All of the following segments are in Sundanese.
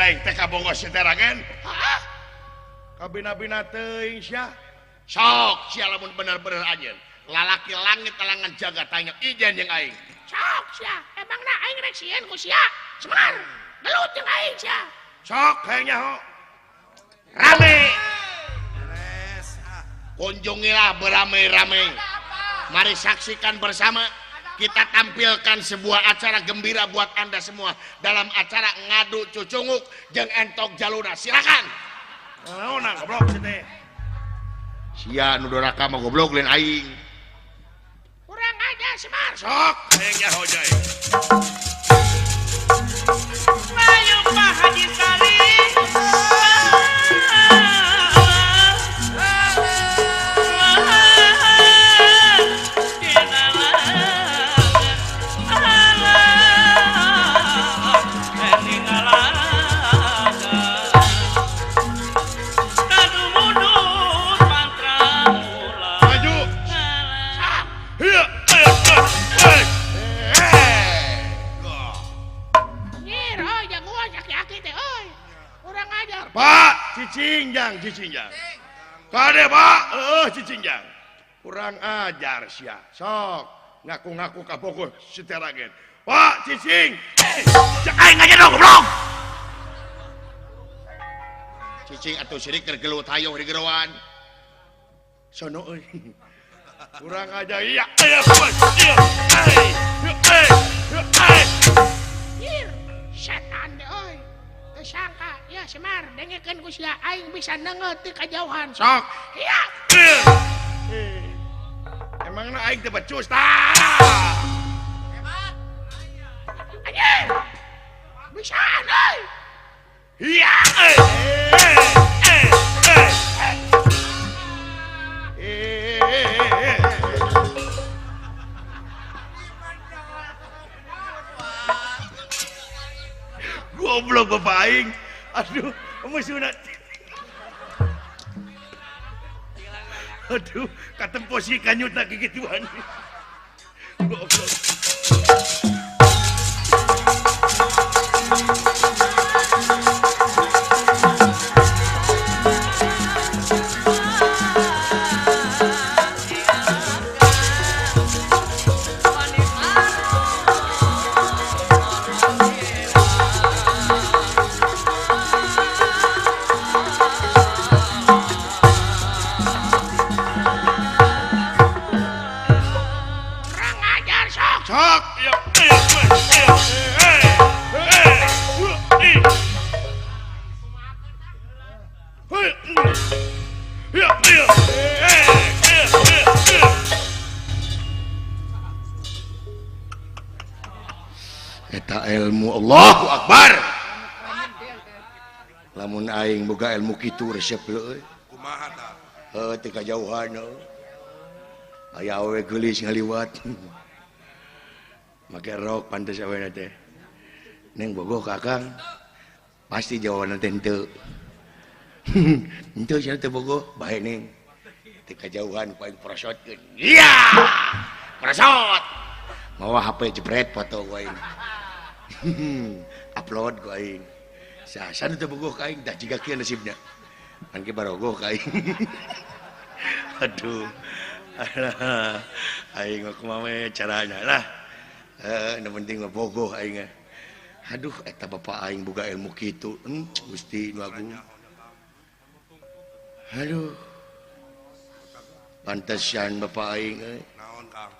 aing teh kabogoh si Teragen. Heeh. Kabina-bina teuing sia. Sok sia lamun bener-bener anjeun. Lalaki langit talangan jaga tanya ijen jeung aing. Sok sia, emangna aing rek sieun ku sia. Semar, gelut jeung aing sia. Sok hayang nyaho. Rame. Kunjungilah beramai-ramai. Mari saksikan bersama. Kita tampilkan sebuah acara gembira buat Anda semua dalam acara ngadu cucunguk jeung entok jaluna. Silakan. Naon goblok si teh. Sia nu doraka mah goblok lain aing. Kurang aja Semar. Sok hayang nyaho jai. Ayo Pak Haji Salim. Pak, cicing jang, cicing jang. Kade Pak, cicing jang. Kurang ajar sia. Sok ngaku-ngaku kabogoh si Teragen. Pak, cicing. Cek aing aja dong, goblok. Cicing atuh sirik keur gelut hayoh di geroan. Sono euy. Kurang ajar iya. Iya, iya. Iya. Setan deh euy. Sangka ya Semar dengekeun ku sia aing bisa nengeut ti kajauhan. Sok. Iya. Emangna aing teh becus tah. Hebat. Anjing. Bisaan euy. Iya. Goblok bapak aing. Aduh, musuhna. Aduh, katempo si kanyutna kikituan. Goblok. Eta ilmu Allahu Akbar. Lamun aing boga ilmu kitu resep leuy. Kumaha tah? Heuh teu kajauhan heuh. Aya awewe geulis ngaliwat. Make rok pantes awena teh. Neng bogoh ka Akang. Pasti jawabanna teh henteu. Henteu sia teh bogoh, bae neng. Teu kajauhan ku aing prosotkeun. Iya! Prosot. Mawa HP jebret foto ku aing. Upload ku aing. Sasan teu bogoh ka aing dah jiga kieu nasibna. Pan ge barogoh ka aing. Aduh. Alah, aing mah kumaha we carana lah. Nu penting mah bogoh aing. Aduh, eta bapak aing boga ilmu kitu. Gusti nu agung. Aduh. Pantesan bapak aing euy. Naon, Kang?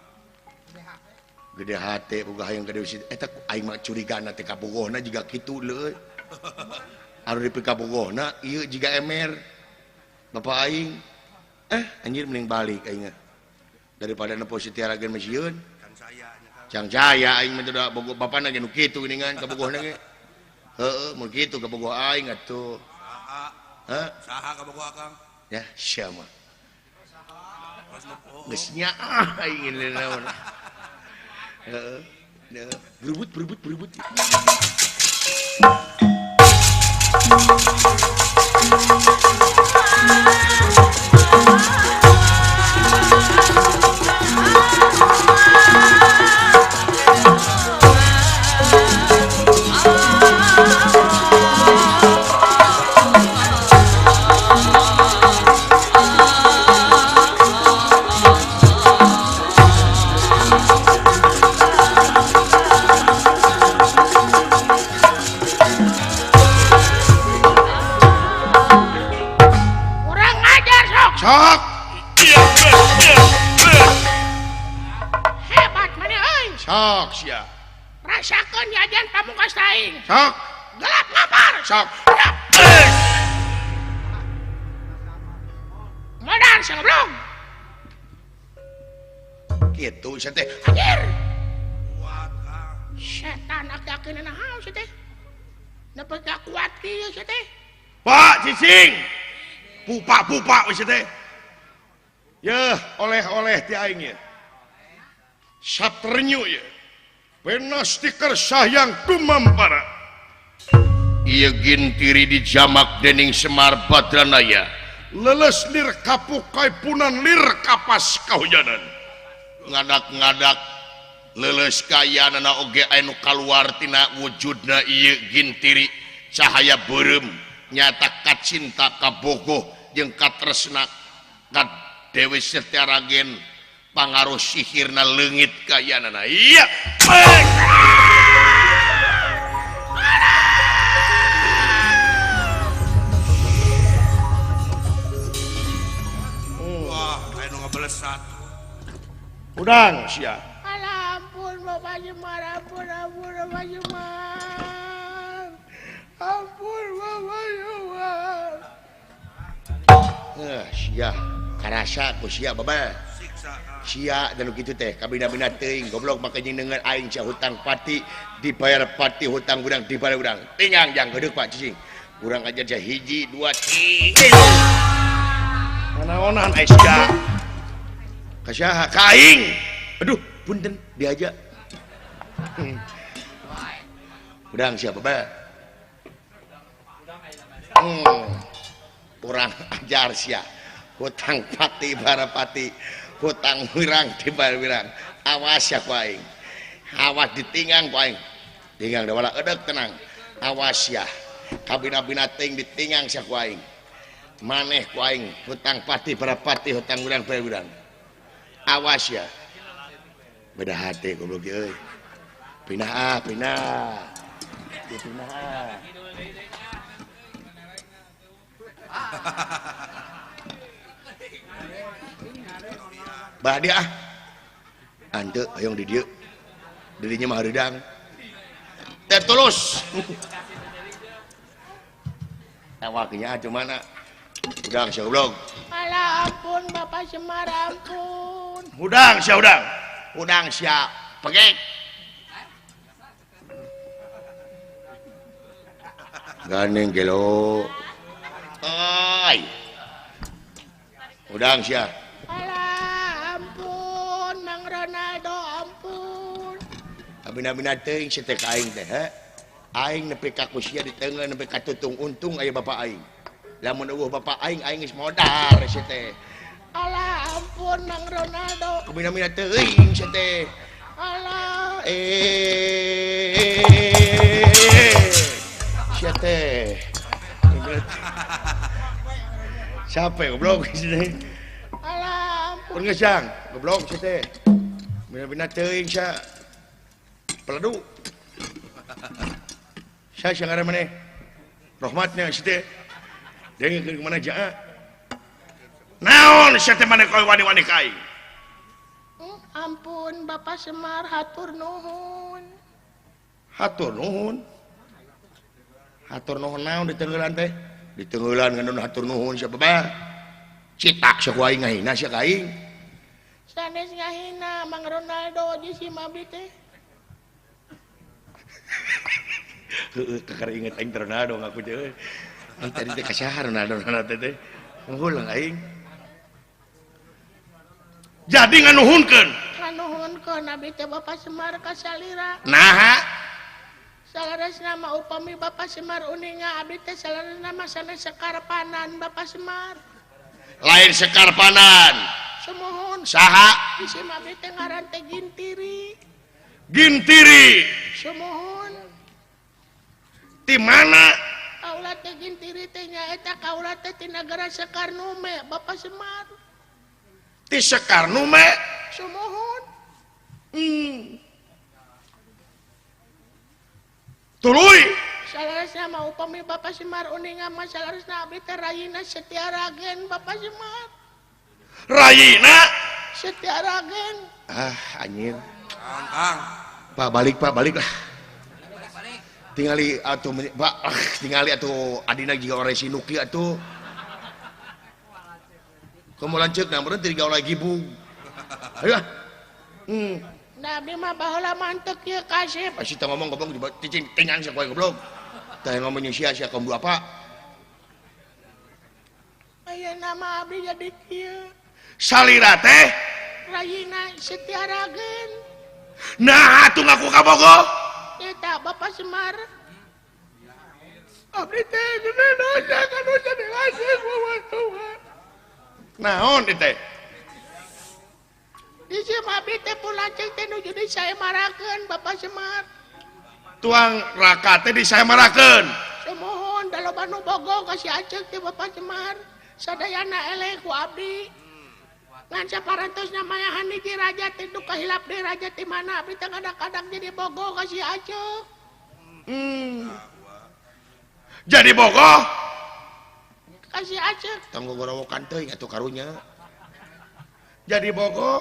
Gede hate boga hayang gede usit. Eta aing mah curigana teh kabogohna jiga kitu leuy. Anu dipikabogohna ieu jiga emer. Bapak aing anjir mending balik aing daripada nempo si Tiaragen mah sieun. Cang jaya aing mah teu bogoh bapana ge nu kitu geuningan kabogohna ge. Heueuh mun kitu kabogoh aing atuh. Saha? Hah? Saha kabogoh Akang? Ya sia mah. Geus nyaah aing naon. Heeh. Berebut berebut berebut. Ah. Sok. Hebat maneh euy. Sok sia. Rasakeun jajan pamungkas aing. Sok. Gelap ngapar. Sok. Modal sia goblok. Kitu sia teh. Anjir. Setan aki-aki naon sia teh? Nepi ka kuat kieu sia teh. Pak cicing. Pupak-pupak we sia teh. Yeuh, oleh-oleh ti aing ye. Satrenyu ye. Pena stiker sayang tumampara. Ieu gintiri dijamak dening Semar Badranaya. Leles lir kapukai punan lir kapas kahujanan. Ngadak-ngadak leles kayanana oge anu kaluar tina wujudna ieu gintiri cahaya beureum nyata kacinta kabogoh jeung katresna ka Dewi Setiaragen pangaruh sihirna leungit kayanana. Iya. Wah, aya nu ngabelesat. Udang sia. Alah ampun Bapak Jemar, ampun ampun Bapak Jemar. Ampun Bapak Jemar. Sia karasa ku sia babal. Sia dan kitu teh kabina-bina teuing goblok make jeung deungeun aing sia hutang pati dibayar pati hutang urang dibayar urang. Tingang jang geudeuh Pak cicing. Urang aja sia hiji dua tilu. Nanaonan ai sia. Ka saha? Ka aing. Aduh, punten diaja. Urang sia babal. Urang ajar sia. Hutang pati barapati, hutang wirang dibayar wirang. Awas ya ku aing. Awas ditinggang ku aing. Tinggang da wala edek tenang. Awas ya. Kabina-bina teuing ditinggang sia ku aing. Maneh ku aing hutang pati barapati, hutang wirang bayar wirang. Awas ya. Beda hati goblok euy. Pindah ah, pindah. Pindah ah. Bah dia ah. Ante hoyong di dieu. Dirinya mah hareudang. Teh tulus. Tawaknya atuh mana? Udang sia goblok. Alah ampun Bapak Semar ampun. Udang sia udang. Udang sia pegek. Ganeng gelo. Ai. Udang sia. Alah ampun Mang Ronaldo ampun. Abina-bina teuing sia teh ka aing teh he. Aing nepi ka ku sia diteungeun nepi ka tutung untung aya bapak aing. Lamun eueuh bapak aing aing geus modar sia teh. Alah ampun Mang Ronaldo. Abina-bina teuing sia teh. Alah sia teh. Siapa goblok sih? Alah ampun. Pun geus jang, goblok sia teh. Bina-bina teuing sia. Peledu. Sia sia ngaran maneh? Rohmatnya sia teh. Dengekeun kumaha jaa. Naon sia teh maneh kowe wani-wani ka aing? Ampun Bapak Semar hatur nuhun. Hatur nuhun. Hatur nuhun naon ditenggelan teh? Ditenggelan ngan hatur nuhun sia babar. Citak sia ku aing ngahina sia ka aing. Sanes ngahina Mang Ronaldo di si Mabdi teh. Heueuh kakara inget aing Ronaldo ngaku teh euy. Aing tadi teh ka saha Ronaldo teh teh. Ngulang aing. Jadi nganuhunkeun. Nganuhunkeun abdi teh Bapak Semar ka salira. Naha? Salaresna mah upami Bapak Semar uninga abdi teh salaresna mah sanes sekarpanan Bapak Semar. Lain sekarpanan. Sumuhun. Saha? Isim abdi teh ngaran teh Gintiri. Gintiri. Sumuhun. Di mana? Kaula teh Gintiri teh nyaeta kaula teh ti nagara Sekarnume Bapak Semar. Ti Sekarnume? Sumuhun. Tuluy. Salaresna mah upami Bapak Semar uninga mah salaresna abdi teh rayina Setiaragen Bapak Semar. Rayina Setiaragen. Ah anjir. Kang. Pak balik lah. Tingali atuh Pak, tingali atuh adina jiga orai sinuki atuh. Kamu lanceuk nah meureun teu digawe gibug. Ayo ah. Nah abdi mah baheula mantek ieu kasep. Pasti teu ngomong goblok cicing tingan sia kowe goblok. Teh ngomong jeung sia sia kaum apa? Ayeuna mah abdi jadi kieu. Salira teh Rayina Setiaragen. Nah atuh ngaku kabogoh. Eta Bapak Semar. Abdi teh gede dosa kanu jadi asih bawa. Naon ieu teh? Di sieun abdi teh pun lanceuk teh nuju disaemarakeun Bapak Semar. Tuang raka teh disaemarakeun. Sumuhun da loba nu bogo ka si Aceuk teh Bapak Semar. Sadayana eleh ku abdi. Ngan saparantosna mayahan hiji raja teh duka hilap deui raja ti mana abdi teh kadang-kadang jadi bogo ka si Aceuk. Jadi bogo ka si Aceuk. Tong gogorowokan teuing atuh karunya. Jadi bogo.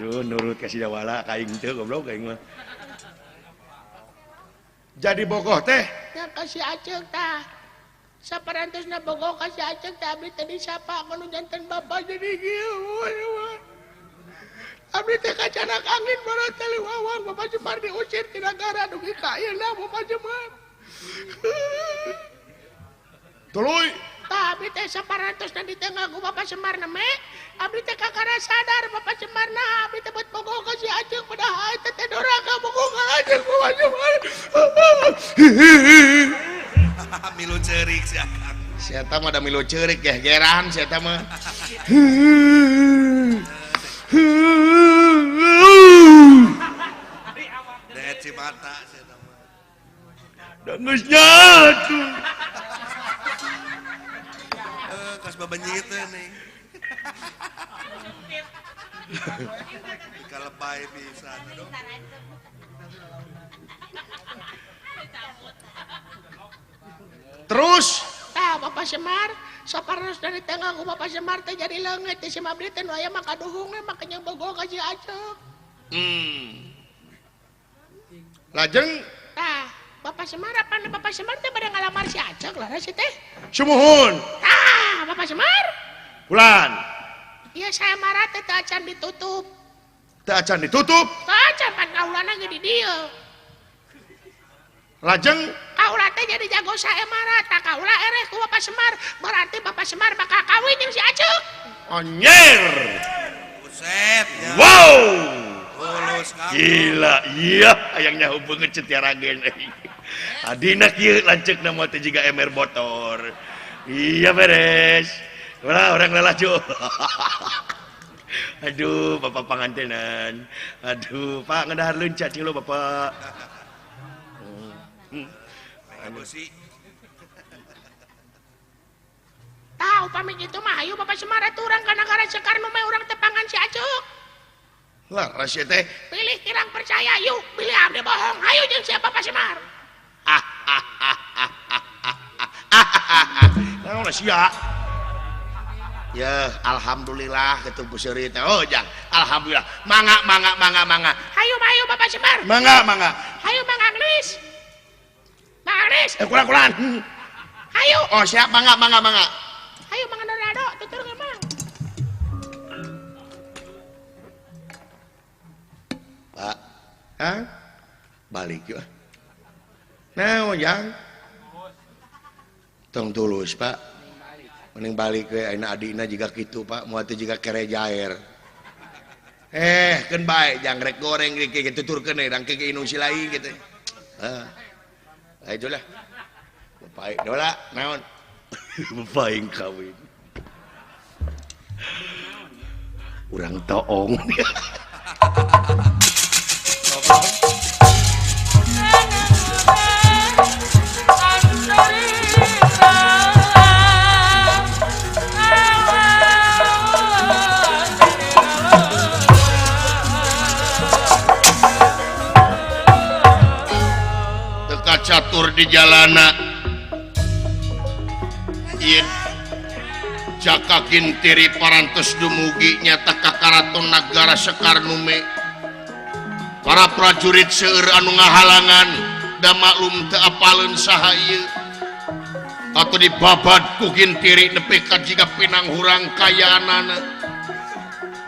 Duh nurut ka si Dawala ka aing teu goblok aing mah. Jadi bogoh teh nya ka si Aceuk tah. Saparantosna bogo ka si Aceuk teh abdi teh disapa kanu janten bapa jadi kieu. Abdi teh kacanak angin bara teh wawang Bapak Semar diusir ti nagara dugi ka ayeuna Bapak Semar. Tuluy. Tah abdi teh saparantosna ditengah ku Bapak Semar neme, abdi teh kakara sadar Bapak Semar nah abdi teh bet bogo ka si Aceuk padahal eta teh doraka bogo ka Aceuk Bapak Semar. Milu ceurik si Akang. Si eta mah da milu ceurik gegeran si eta mah. Deet si mata si eta mah. Da geus nyatu. Kos babenyit teh nih. Dikalebay pisan aduh. Terus tah Bapak Semar saparos dari tengah ku Bapak Semar teh jadi leungit teh si abdi teh nu aya mah kaduhung mah kenyang bogo ka si Aceuk. Lajeng tah Bapak Semar apa Bapak Semar teh bade ngalamar si Aceuk lah si teh. Sumuhun. Tah Bapak Semar. Bulan. Ieu saya marah teh teu acan ditutup. Teu acan ditutup? Teu acan pan kaulana ge di dieu. Lajeng kaula teh jadi jago saemara tak kaula ereh ku Bapak Semar berarti Bapak Semar bakal kawin jeung si Aceuk. Anjir. Buset ya. Wow. Tulus kamu. Gila, iya hayang nyaho beungeut Setiaragen. Adina kieu lanceukna mah teh jiga ember motor. Iya beres. Ulah orang lalajo. Aduh, Bapak pangantenan. Aduh, Pak ngedahar leunca cing lo Bapak. Tahu pamit itu mah ayo Bapak Semar atuh urang ka nagara Sekar nu meh urang tepangan si Aceuk. Laras ya teh. Pilih kirang percaya yuk, pilih abdi bohong. Ayo jeung siapa Bapak Semar. Naon sia? Ya, alhamdulillah kitu Bu Seuri teh. Oh, jang. Alhamdulillah. Mangga mangga mangga mangga. Hayu hayu Bapak Semar. Mangga mangga. Hayu Mang Agnes. Mang Agnes. Kurang-kurang. Hayu. Oh, siap mangga mangga mangga. Hayu Mang Donado, tutur ke Mang. Pak. Hah? Balik yuk. Naon, Jang? Tong tulus, Pak. Mending balik we ayeuna adina jiga kitu, Pak. Moal teh jiga kere jair. Keun bae jang rek goreng kieu tuturkeun we rangke ke indung si lain kitu. Heeh. Ayo lah. Bapak dola naon? Bapak aing kawin. Urang toong. Teka catur di jalana. Jaka Gintiri parantos dumugi nyata ka Karaton Nagara Sekarnume. Para prajurit seueur anu ngahalangan da maklum teu apaleun saha ieu. Atuh dibabad ku Gintiri nepi ka jiga pinang hurang kayaanana.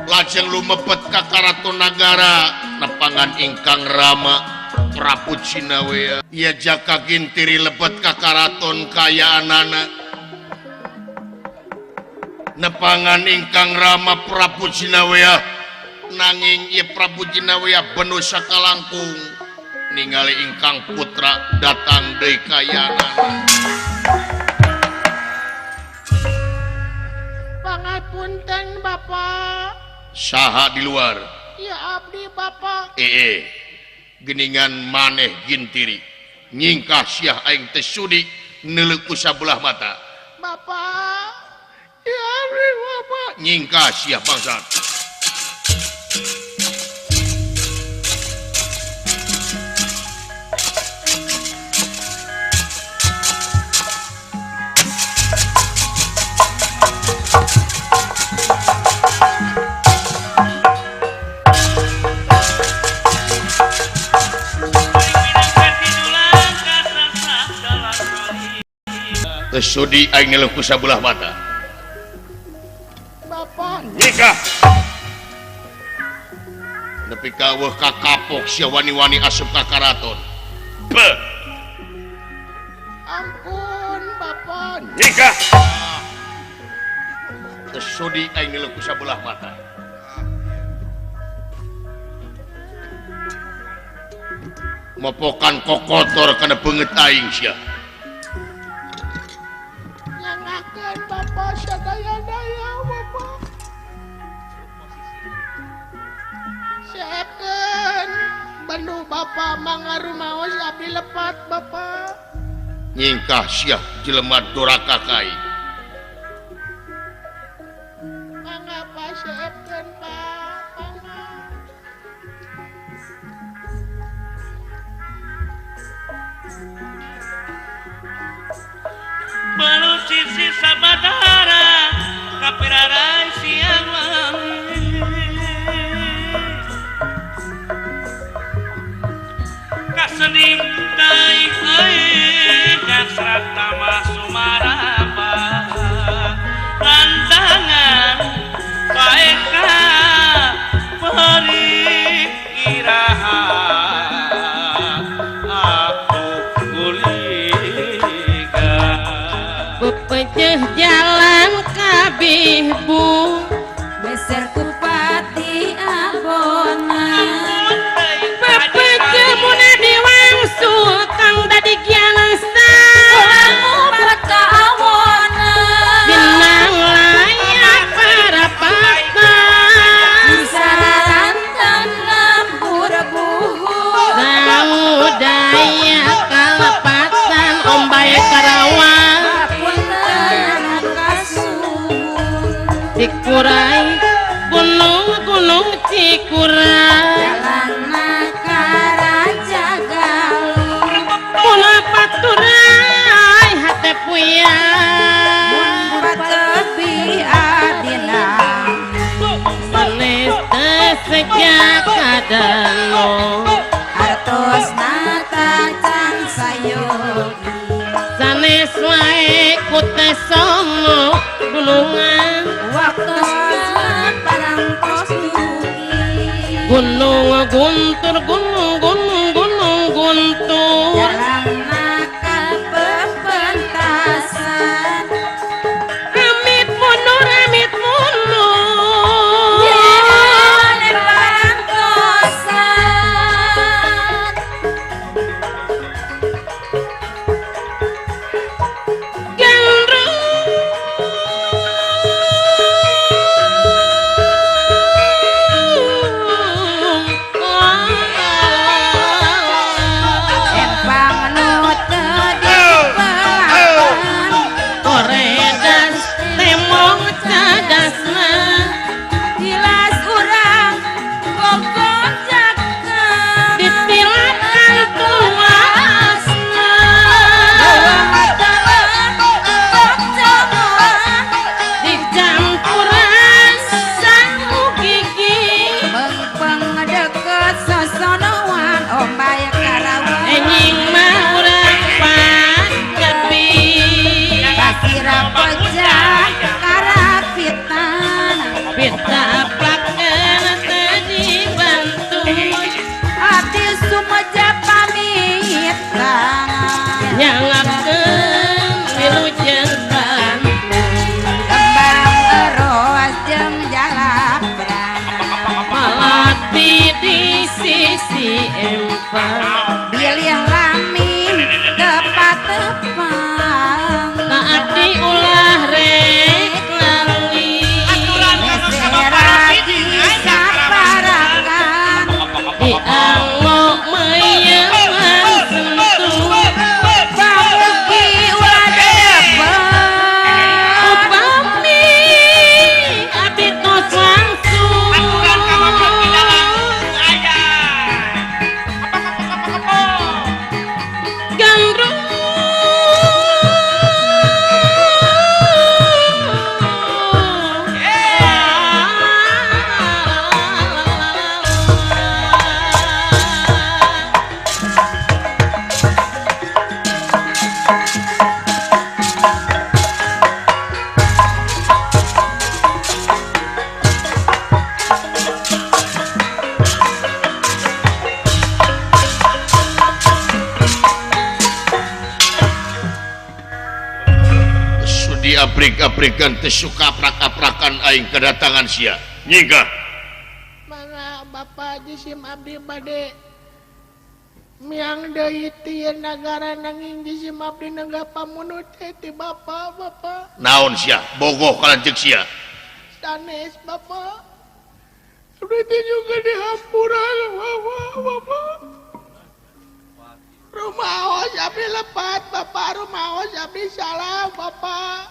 Lajeng lumebet ka Karaton Nagara nepangan ingkang Rama Prabu Cinawea. Ieu Jaka Gintiri lebet ka Karaton kayaanana. Nepangan ingkang Rama Prabu Cinawea, nanging ieu Prabu Cinawea benu sakalangkung ningali ingkang putra datang deui kayaanana. Pangapunten Bapak. Saha di luar? Ya abdi Bapak. Geningan maneh Gintiri nyingkah siah aing teu sudi neuleuk ku sabelah mata. Bapak. Ya abdi Bapak. Nyingkah siah bangsat. Teu sudi aing neuleuk ku sabelah mata. Bapak. Nyingkah. Nepi ka eueuh kakapok sia wani-wani asup ka karaton. Beuh. Ampun Bapak. Nyingkah. Teu sudi aing neuleuk ku sabelah mata. Mopokan kokotor kana beungeut aing sia. Nyangakeun Bapak sadaya-daya Bapak. Seepkeun bendu Bapak mangarumaos abdi lepat Bapak. Nyingkah sia jelema doraka ka aing. Mangga Pak seepkeun Pak. Mangga. Balu sisi sabadara kapirarai siang wangi kasening taing euy kasrat tamah sumarapa lantangan bae ka peri iraha aku kuliga. Pepeceh jalan kabeh bu beser kupati abona pepeceh munadi wangsul kang dadi gialasa umat kaawona binang layak parapatan sarantan lembur buhu samudaya kalepatan ombae Karawang Cikurai gunung-gunung Cikurai jalana karaja Galuh mula paturai hate puyang mun tepi adina sanes teu sejak kadalo artos nata can sayogi sanes wae ku teh somo gunungan gunung guntur gunung gunung gunung guntur jalana ka pepentasan amit mundur amit mundur jalane parantosan gandrung Patepang Bilih lami kepatepang Ka abdi ulah rek lali Aturan kanu Meseragi saparakan Di anglo meyeman sentuh Pamugi ulah depet Upami abdi tos langsung Aturan ka Bapak Kidalang aya. Gandrung Sudi aprik-aprikan teh suka aprak-aprakan aing kedatangan sia. Nyingkah. Mangga Bapak jisim abdi bade miang deui ti nagara nanging jisim abdi nenggah pamunut teh ti Bapak Bapak Naon sia? Bogoh ka lanceuk sia. Sanes Bapak. Abdi teh juga dihampura Bapak Bapak. Rumaos abdi lepat Bapak, rumaos abdi salah Bapak.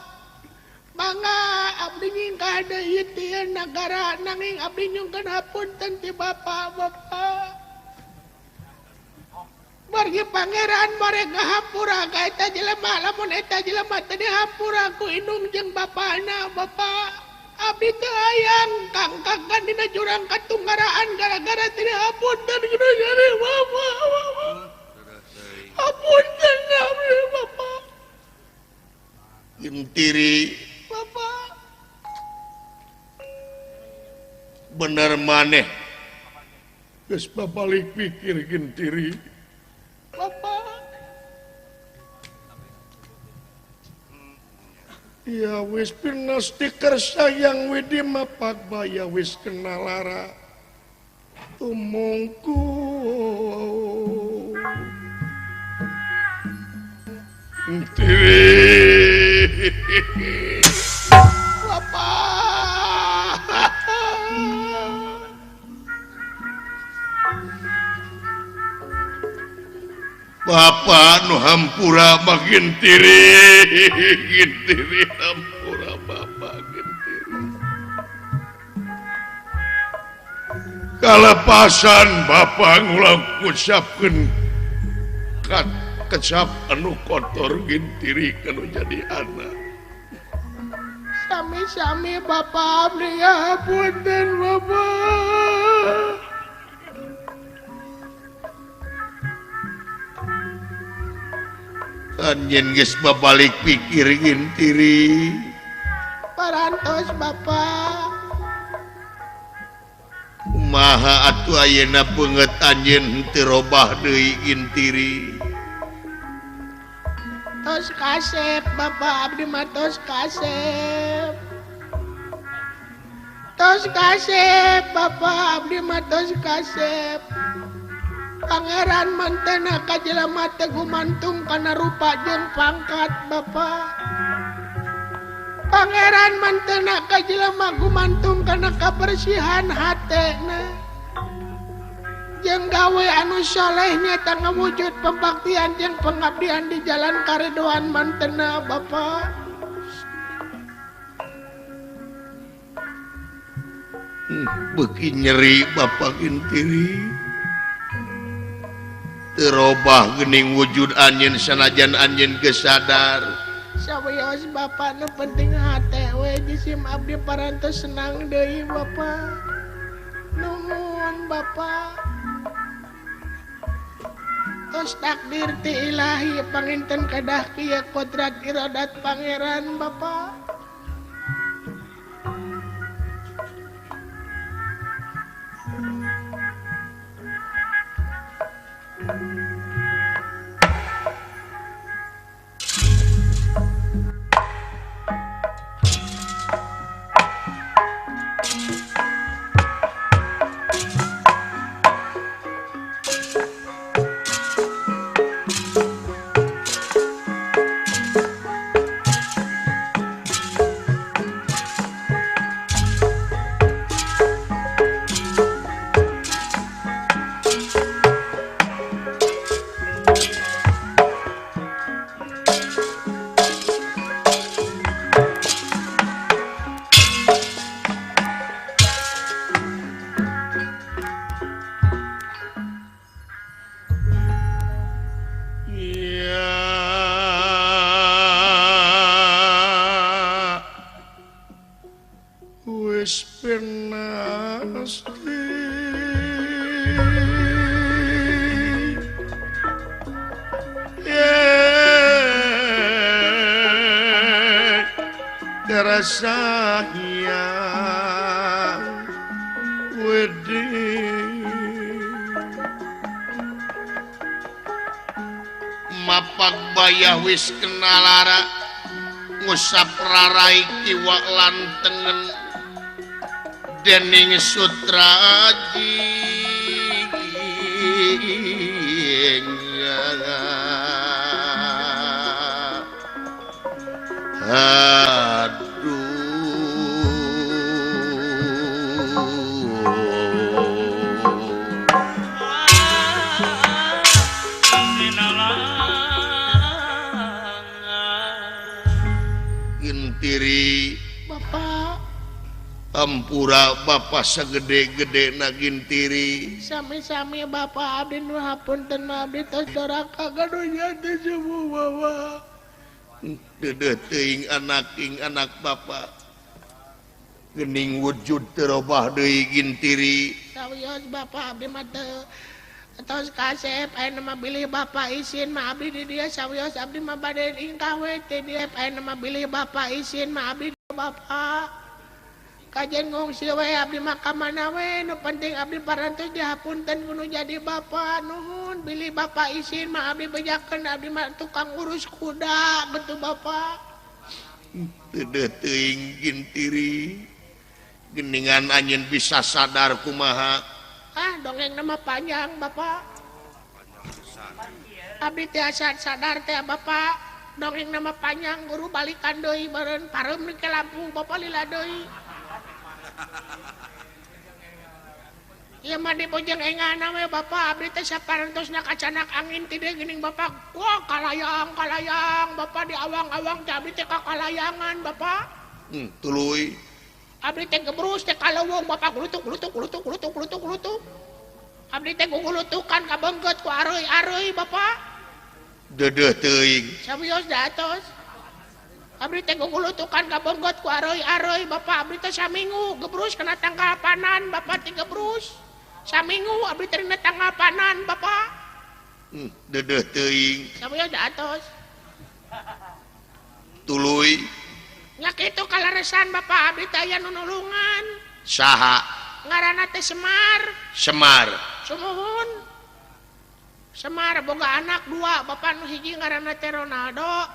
Mangga abdi nyingkah deui ti nagara nanging abdi nyungkeun hapunten ti Bapak Bapak. Margi pangeran more ngahampura ka eta jelema lamun eta jelema teu dihampura ku indung jeung bapana Bapak. Abdi teu hayang kangkangkan dina jurang katunggaraan gara-gara teu dihapunten kudu jadi Bapak Bapak. Hapunten abdi Bapak. Gentiri Bapak. Bener maneh. Geus babalik pikir Gentiri. Bapak. Ya wis pinas dikersayang widi mapak baya wis kena lara tumungku. Gentiri. Bapak. Bapak nu hampura mah Gentiri, Gentiri hampura Bapak Gentiri. Kalepasan Bapak ngulang kucapkeun kecap anu kotor Gentiri kanu jadi anak. Sami-sami Bapak abdi hapunten Bapak. Anjeun geus babalik pikir Gentiri. Parantos Bapak. Kumaha atuh ayeuna beungeut anjeun henteu robah deui Gentiri. Tos kasep Bapak abdi mah tos kasep. Tos kasep Bapak abdi mah tos kasep. Pangeran mantena ka jelema teu gumantung kana rupa jeung pangkat Bapak. Pangeran mantena ka jelema gumantung kana kabersihan hatena. Jeung gawe anu soleh nyata ngawujud pembaktian jeung pengabdian di jalan karedoan mantena Bapak. Beuki nyeri Bapak Gentiri. Terobah gening wujud anjeun sanajan anjeun geus sadar. Sawios Bapak nu penting hate we jisim abdi parantos senang deui Bapak. Nuhun Bapak. Tos takdir ti ilahi panginten kedah kieu kodrat iradat pangeran Bapak. Geus pinasti terasa hiang wedi mapak bayah wis kenalara ngusap rarai kiwa lan tengen dening sutraji aduh Gintiri Bapak ampura Bapak segede-gede na Gintiri sami-sami Bapak abdi nu hapunten abdi tos doraka kadunya teh sepuh Bapak. Dedeh teuing anak ing anak Bapak geuning wujud teu robah deui Gintiri sawios Bapak abdi mah teu tos kasep aya mah bilih Bapak isin mah abdi di dieu sawios abdi mah bade ingkah we teh dieu aya mah bilih Bapak isin mah abdi Bapak kajen ngungsi we abdi mah ka mana we nu penting abdi parantos dihapunten kudu jadi Bapak nuhun bilih Bapak isin mah abdi bejakeun abdi mah tukang urus kuda betul Bapak. Dedeh teuing Gintiri geningan anjeun bisa sadar kumaha ah dongeng nama panjang Bapak abdi tiasa sadar teh Bapak dongeng nama panjang guru balikan deui beureun pareum ke lampu Bapak lila deui. Ieu mah di bojeng engana we Bapak abdi teh saparantosna kacanak angin ti dieu geuning Bapak wah kalayang kalayang Bapak di awang-awang teh abdi teh kakalayangan Bapak. Tuluy abdi teh gebrus teh kaleuweung Bapak gulutuk gulutuk gulutuk gulutuk gulutuk gulutuk abdi teh gugulutukan kabeungkeut ku areuy-areuy Bapak. Dedeh teuing sawios da atos abdi teh gugulutukan kabeungkeut ku areuy-areuy Bapak abdi teh saminggu gebrus kana tanggal panan Bapak teh gebrus saminggu abdi teh dina tanggal panan Bapak. Dedeh teuing sawios da atos tuluy nya kitu kaleresan Bapak abdi teh aya nu nulungan saha ngaranna teh Semar. Semar sumuhun Semar boga anak dua Bapak nu hiji ngaranna teh Ronaldo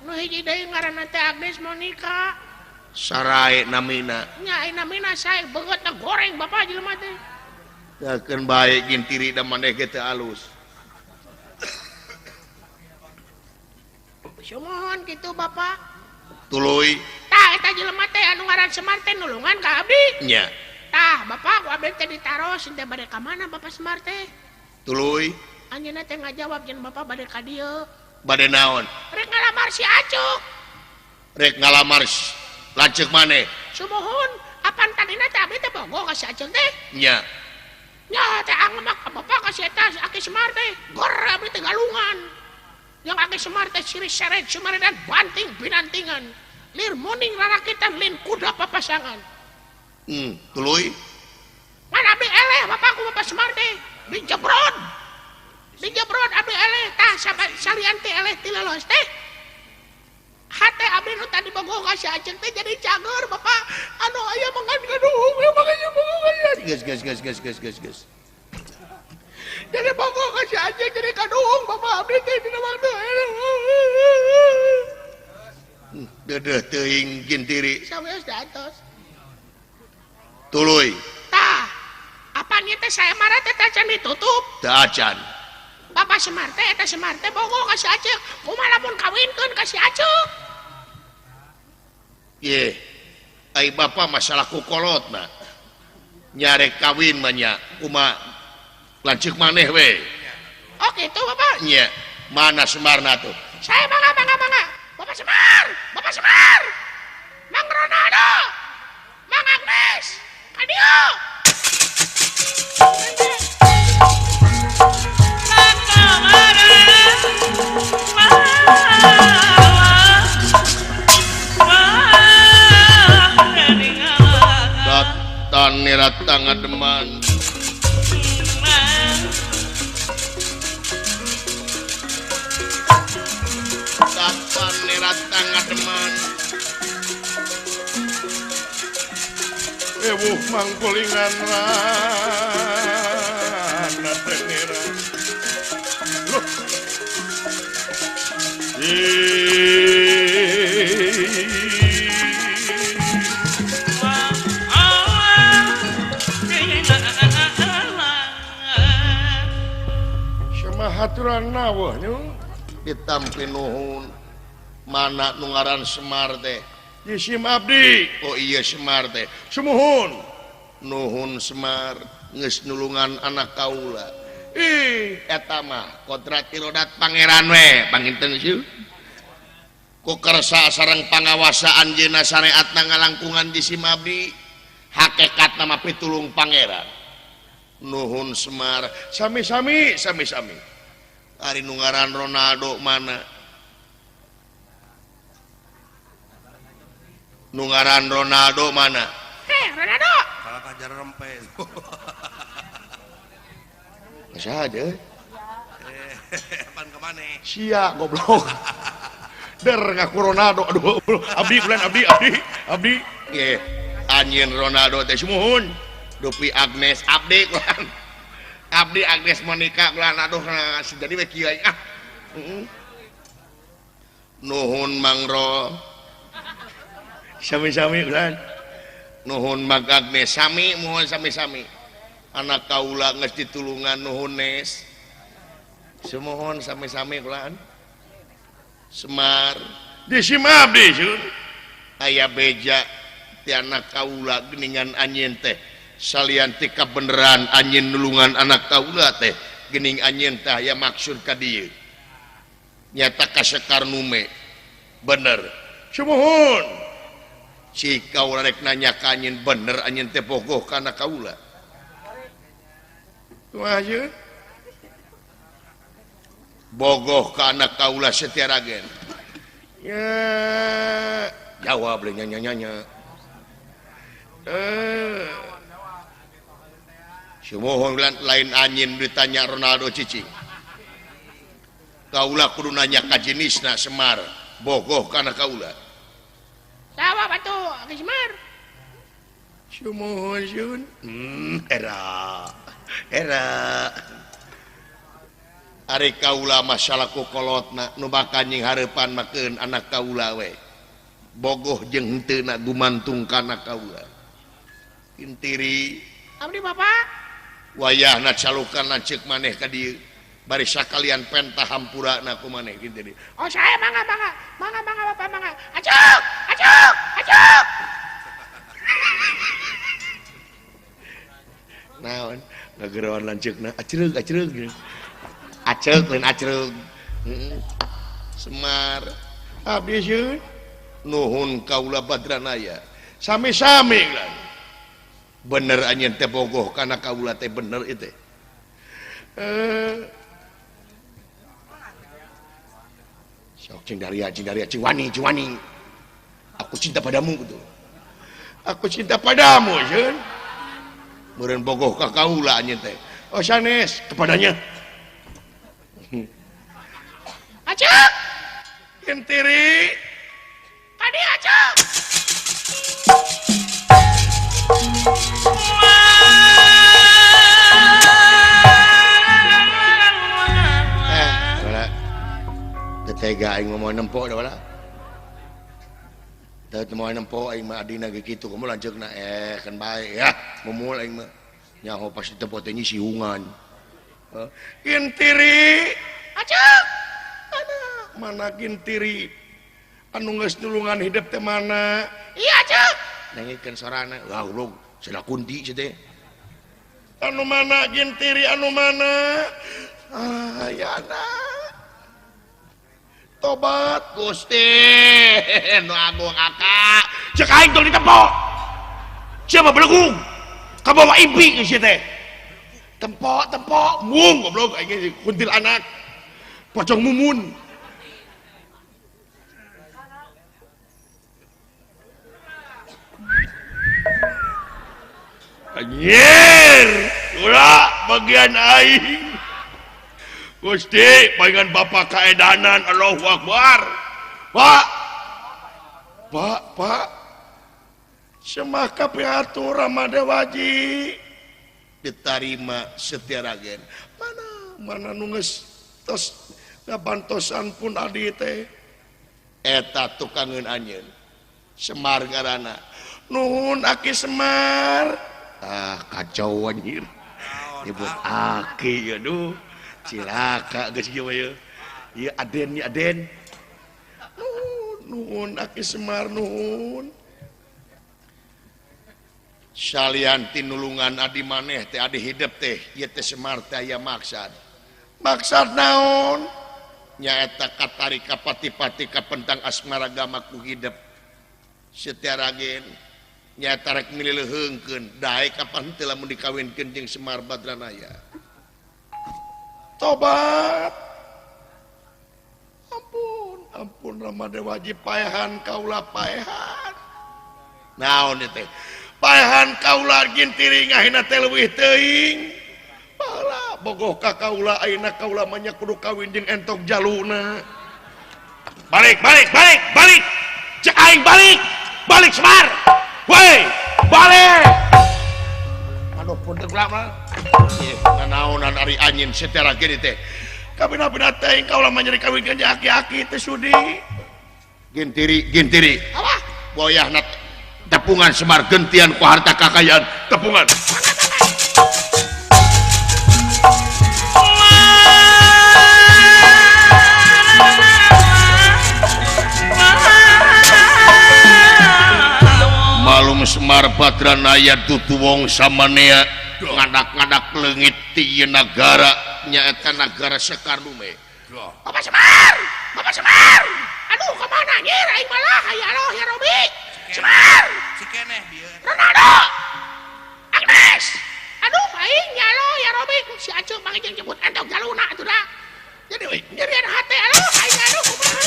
nu hiji deui ngaranna teh Agnes Monica. Sarai namina nya ai namina sae beungeutna goreng Bapak jelema teh. Teukeun bae Gintiri da maneh ge teu alus. Sumuhun kitu Bapak. Tuluy tah eta jelema teh anu ngaran Semar teh nulungan ka abdi nya. Tah Bapak ku abdi teh ditaros teh bade ka mana Bapak Semar teh. Tuluy anjeunna teh ngajawab jeung Bapak bade ka dieu. Bade naon? Rek ngalamar si Acuk. Rek ngalamar lanceuk maneh? Sumuhun apan tadina teh abdi teh bogoh ka si Acuk teh nya. Nya teh angemak ka Bapak ka si eta Aki Semar teh gor abdi teh galungan. Yang Aki Semar teh sirih seret sumaredan banting binantingan lir muning rarakitan lin kuda papasangan. Tuluy ngan abdi eleh bapakku Bapak Semar teh dijebrod dijebrod abdi eleh tah salian teh eleh ti lelos teh hate abdi nu tadi bogoh ka si Aceng teh jadi cager Bapak anu aya mangan gaduhung ya makanya bogoh geus geus geus geus geus geus geus jadi bogoh ka si Aceng jadi kaduhung Bapak abdi teh dina waktu dedeh teuing Gintiri sawios da atos tuluy tah apan ieu teh saya marah teh tacan ditutup teu acan Bapak Semar teh eta Semar teh bogoh ka si Aceng kumaha lamun kawinkeun ka si Aceng ye ai Bapak masalah ku kolotna nyarek kawin mah nya kumaha lanceuk maneh we. Oh kitu Bapak nya mana Semarna tuh saya mangga mangga mangga Bapak Semar Bapak Semar Mang Ronaldo Mang Agnes ka dieu. Wah, wah, wah, Kapan nirata ngademan Kapan nirata ngademan Ewuh mangkulingan rana tenera. Loh. Sama haturan nawah nyu ditampi nuhun mana nu ngaran Semar teh Yisim abdi. Oh iya Semar teh sumuhun nuhun Semar geus nulungan anak kaula. Ih eta mah kodrat irodat pangeran we panginten sieu ku kersa sareng pangawasa anjeunna sareatna ngalangkungan di sim abdi hakikatna mah pitulung pangeran. Nuhun Semar sami-sami sami-sami. Ari nu ngaran Ronaldo mana? Nu ngaran Ronaldo mana? Heh, Ronaldo. Kalau kajar rempes. Saha aja? Pan ke mana? Sia goblok. Der ngaku Ronaldo. Aduh, abdi bulan abdi abdi abdi. Nggih, anjeun Ronaldo teh sumuhun. Dupi Agnes abdi kulan. Abdi Agnes Monica kulan aduh jadi we kieu ah. Nuhun Mangro. Sami-sami ulan. Nuhun Mang Agnes sami mohon sami-sami. Anak kaula geus ditulungan nuhun Nes. Sumuhun sami-sami ulan. Semar di sim abdi sun. Aya beja ti anak kaula geuningan anjeun teh. Salian ti kabeneran anjeun nulungan anak kaula teh geuning anjeun teh aya maksud ka dieu. Nyata ka Sekar Nume. Bener. Sumuhun. Si kaula rek nanya ka anjeun bener anjeun teh bogoh ka anak kaula. Kumaha jeung? Bogoh ka anak kaula setia ragen. Ya, jawab le nya nya nya. Sumuhun lain anjeun ditanya Ronaldo cicing. Kaula kudu nanya ka jenisna Semar bogoh ka anak kaula. Jawab atuh, Semar. Sumuhun sun. Era. Era. Ari kaula masalah ku kolotna nu bakal nying hareupan makeun anak kaula we. Bogoh jeung henteu na gumantung ka anak kaula. Intiri abdi bapak. Wayahna calukan lanceuk maneh ka dieu. Bari sakalian pentah hampurana ku maneh Kintiri. Oh saya mangga mangga mangga mangga bapak mangga. Acuk acuk acuk. Naon ngageroan lanceukna acreug acreug. Acek lain acreug. Semar abdi sieun nuhun kaula Badranaya. Sami-sami lan. Bener anjeun teh bogoh kana kaula teh bener ieu teh. Sok cing daria cing wani cing wani. Aku cinta padamu gitu. Aku cinta padamu sieun. Meureun bogoh ka kaula anjeun teh. Oh sanes kepadanya. Acuk. Kintiri. Kadi acuk. Wala. Teu tega aing ngomong nempo da wala. Teu moal nempo aing mah adina ge kitu kumaha lanceukna kan bae ya mumul aing mah. Nyaho pas ditempo teh nyisihungan. Kintiri. Acuk. Mana Kintiri anu geus nulungan hidup teh mana? Iya acuk. Nangikeun sorana. Wah goblok, cenah kunti sia teh. Anu mana Kintiri anu mana? Ah ayana. Tobat Gusti nu agung akak. Cek aing tong ditempo. Sia mah belegung. Kabawa impi geus sia teh. Tempo tempo mung goblok aing ge kuntil anak. Pocong mumun. Anjir, ulah bagian aing. Gusti, bagian bapak kaedanan, Allahu Akbar. Pak, Pak, Pak. Semaka piatur Rama Dewaji ditarima Setia Ragen. Mana mana nu geus tos ngabantosan pun adi teh. Eta tukangeun anjeun. Semar garana. Nuhun Aki Semar. Ah, kacau anjir. Nyebut aki aduh. Cilaka geus kieu ye. Ieu Aden ieu Aden. Nuhun, nuhun Aki Semar nuhun. Salian tinulungan adi maneh teh adi hidep teh ieu teh Semar teh aya maksad. Maksad naon? Nyaeta katari kapati-pati kapentang asmaragama ku hidep. Setia Ragen nyaeta rek milileuheungkeun daek kapan teu lamun dikawinkeun jeung Semar Badranaya. Tobat. Ampun, ampun Rama Dewaji paehan kaula paehan. Naon ieu teh? Paehan kaula gintiri ngahina teh leuwih teuing. Baheula bogoh ka kaula ayeuna kaula mah nya kudu kawin jeung entok jaluna. Balik, balik, balik, balik. Cek aing balik. Balik Semar. Woi, balik. Aduh punten kula mah. Ieu nanaonan ari anjeun Setia Ragen teh. Kabina-bina teh kaula mah nyeri kawin jeung aki-aki teh sudi. Gintiri, gintiri. Apa? Boyahna tepungan Semar gentian ku harta kakayaan tepungan. Malum Semar Badranaya dudu wong samanea ngadak-ngadak leungit ti ieu nagara nyaeta nagara Sekarlume. Bapak Semar, Bapak Semar. Aduh kemana anjir aing malah ya Allah ya Robi. Semar. Si keneh bieu. Ronaldo. Agnes. Aduh aing ya Allah ya Robi si Acuk mah jeung jemput entok jaluna atuh da. Jadi we nyerian hate aduh aing aduh kumaha.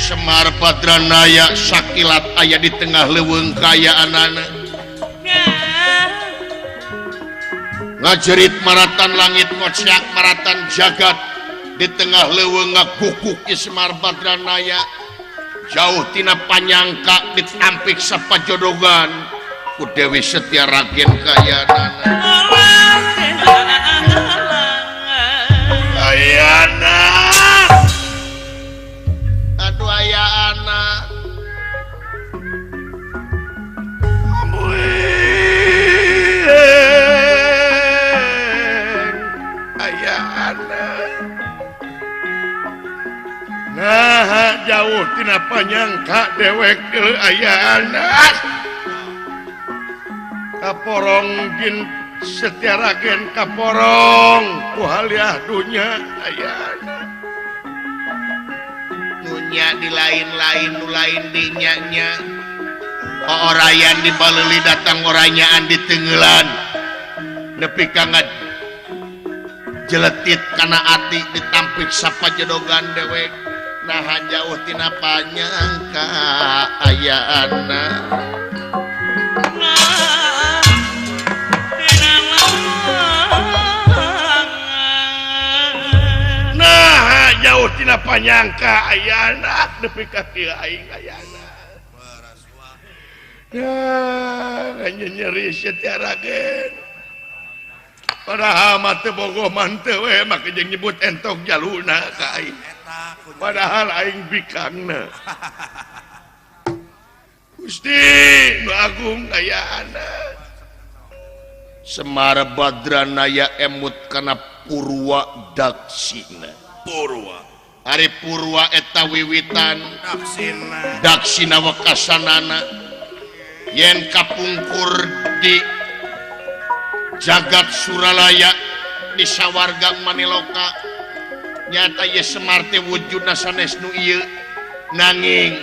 Semar Badranaya sakilat aya di tengah leuweung kaayaanana. Ngajerit maratan langit kocak maratan jagat di tengah leuweung ngagukuk Semar Badranaya jauh tina panyangka ditampik sapajodogan ku Dewi Setia Ragen kayanana. Ayana. Aduh aya anak. Aya anak. Nah, jauh tina panyangka dewek deui aya anak. Kaporong gin Setia Ragen kaporong ku haliah dunya aya anak. Nunya di lain-lain nu lain di nya-nya. Orayan di baleuli datang oranyaan di tenggelan. Nepi ka ngajeletit kana ati ditampik sapajodogan dewek. Nah jauh tina panyangka aya anak. Nah jauh tina panyangka aya anak nepi ka kieu aing aya anak. Ya, nyeri Setia Ragen. Padahal mah teu bogoh manteu we make jeung nyebut entok jaluna ka aing. Padahal aing bikangna. Gusti nu agung aya anak. Semar Badranaya emut kana Purwa Daksina. Purwa. Ari Purwa eta wiwitan Daksina. Daksina wekasanana yen kapungkur di jagat Suralaya di sawarga Maniloka nyata ye Semar teh wujudna sanes nu ieu nanging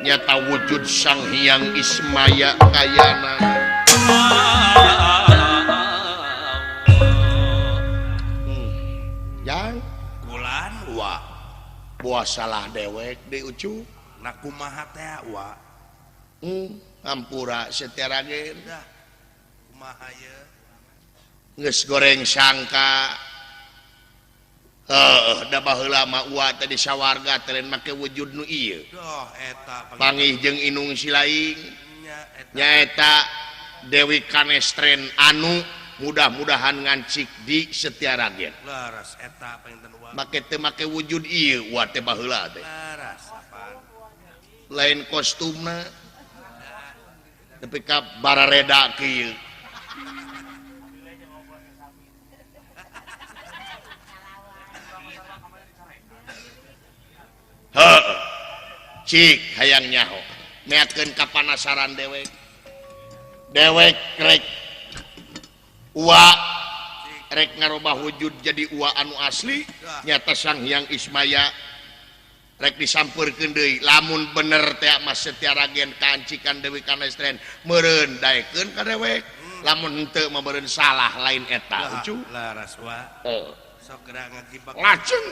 nyata wujud Sang Hyang Ismaya kayana. Yang kulan wa Buah salah dewek deui Ucu. Na kumaha teh wa? Ampura Setia Ragen. Dah. Kumaha ye? Geus goreng sangka. Heuh, da baheula mah uwa teh di sawarga teh lain make wujud nu ieu. Doh eta pangih jeung inung silaing. Nya eta. Nyaeta Dewi Kanestren anu mudah-mudahan ngancik di Setia Ragen. Leres eta panginten uwa. Make teu make wujud ieu uwa teh baheula teh. Leres apaan. Lain kostumna. Nepi ka barareda kieu. Heuh. Cik hayang nyaho. Meakeun kapanasaran dewek. Dewek rek uwa rek ngarobah wujud jadi uwa anu asli nyata Sang Hyang Ismaya rek disampeurkeun deui lamun bener teh Mas Setia Ragen kaancikan Dewi Kanestren meureun daekeun ka dewek lamun henteu mah meureun salah lain eta Ucu laras wa sok geura ngagibek lajeng